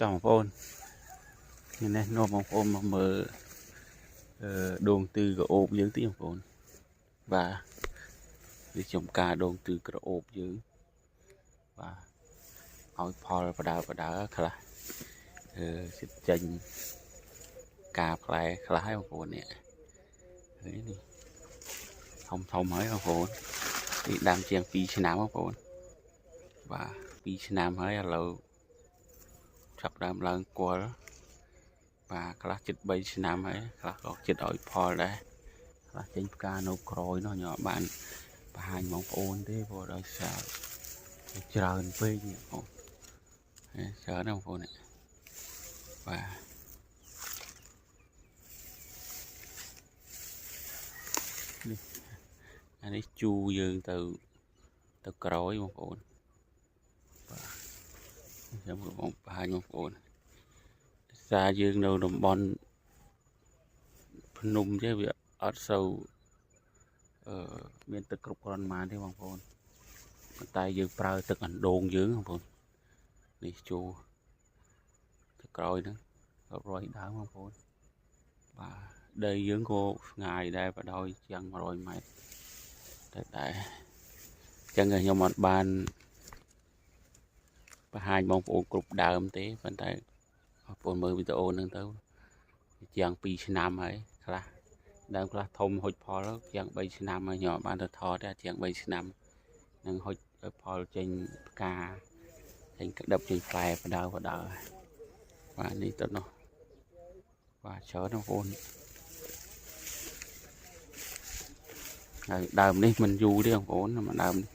តោះបងប្អូនថ្ងៃនេះនាំបងប្អូនមកមើលអឺដងទឺក្រអូបយើងទីបងប្អូនបាទនេះចំការដងទឺក្រអូបយើងបាទឲ្យផលបដើបដើខ្លះអឺសិតចេញការផ្លែខ្លះហើយបងប្អូននេះឃើញនេះធំធំហើយបងប្អូននេះដាំជាង2ឆ្នាំបងប្អូនបាទ2ឆ្នាំហើយឥឡូវចាប់ដើមឡើងគល់បាទខ្លះជិត3ឆ្នាំហើយខ្លះក៏ជិតឲ្យផលដែរខ្លះចេញផ្កានៅក្រោយនោះខ្ញុំអត់បានបង្ហាញបងប្អូនទេព្រោះដោយសារច្រើនពេកនេះបងច្រើនណាស់បងប្អូននេះបាទនេះអានេះជូរយើងទៅទៅក្រោយបងប្អូនបាទខ្ញុំបងបង្ហាញបងប្អូនសារយើងនៅតំបន់ភ្នំទេវាអត់សូវអឺមានទឹកគ្រប់គ្រាន់ប៉ុន្មានទេបងប្អូនប៉ុន្តែយើងប្រើទឹកអណ្ដូងយើងបងប្អូននេះចូលទៅក្រោយហ្នឹងរាប់រយដើមបងប្អូនបាទដីយើងក៏ស្ងាយដែរបដោយជាង100ម៉ែត្រតែដែរអញ្ចឹងខ្ញុំអត់បានបង្ហាញបងប្អូនគ្រប់ដើមទេប៉ុន្តែបងប្អូនមើលវីដេអូហ្នឹងទៅជាង2ឆ្នាំហើយខ្លះដើមខ្លះធំហុចផលជាង3ឆ្នាំហើយខ្ញុំអត់បានទៅថតទេជាង3ឆ្នាំនឹងហុចផលចេញផ្កាចេញក្តឹបចេញផ្លែបដើបដើបាទនេះទៅនោះបាទច្រើនបងប្អូនហើយដើមនេះមិនយូរទេបងប្អូនមកដើមនេះ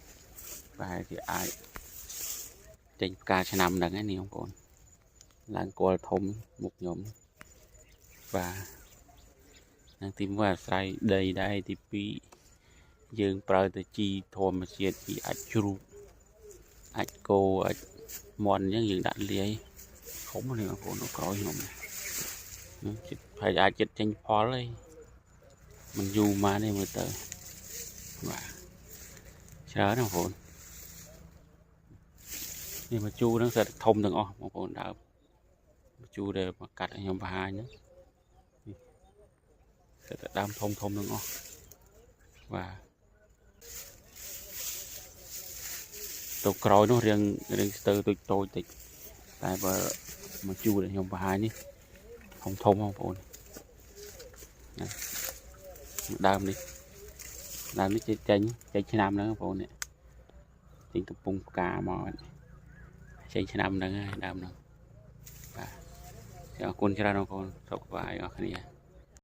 ប្រហែលជាអាចចេញផ្កាឆ្នាំហ្នឹងឯនេះបងប្អូនឡើងគល់ធំមុខខ្ញុំបាទនឹងទី1អាស្រ័យដីដែរទី2យើងប្រើទៅជីធម្មជាតិជីអាចជ្រូកអាចគោអាចមន់អញ្ចឹងយើងដាក់លាយធំនេះបងប្អូននៅក្រោយខ្ញុំចិត្តហើយអាចចិត្តចេញផលហើយមិនយូរមកទេមើលទៅបាទច្រើនណាស់បងប្អូននេះមកជូរហ្នឹងសិតធំទាំងអស់បងប្អូនដើមមកជូរដែលមកកាត់ឲ្យខ្ញុំបង្ហាញហ្នឹងនេះសិតតែដើមធំធំទាំងអស់បាទទៅក្រោយនោះរៀងរៀងស្ទើតូចតូចតិចតែបើមកជូរដែលខ្ញុំបង្ហាញនេះធំធំបងប្អូនណាដើមនេះដើមនេះចេញចេញឆ្នាំហ្នឹងបងប្អូននេះចេញកំពុងផ្កាមកចេញឆ្នាំហ្នឹងហើយដើមហ្នឹងបាទអរគុណច្រើនបងប្អូនសុខសប្បាយអរគ្នា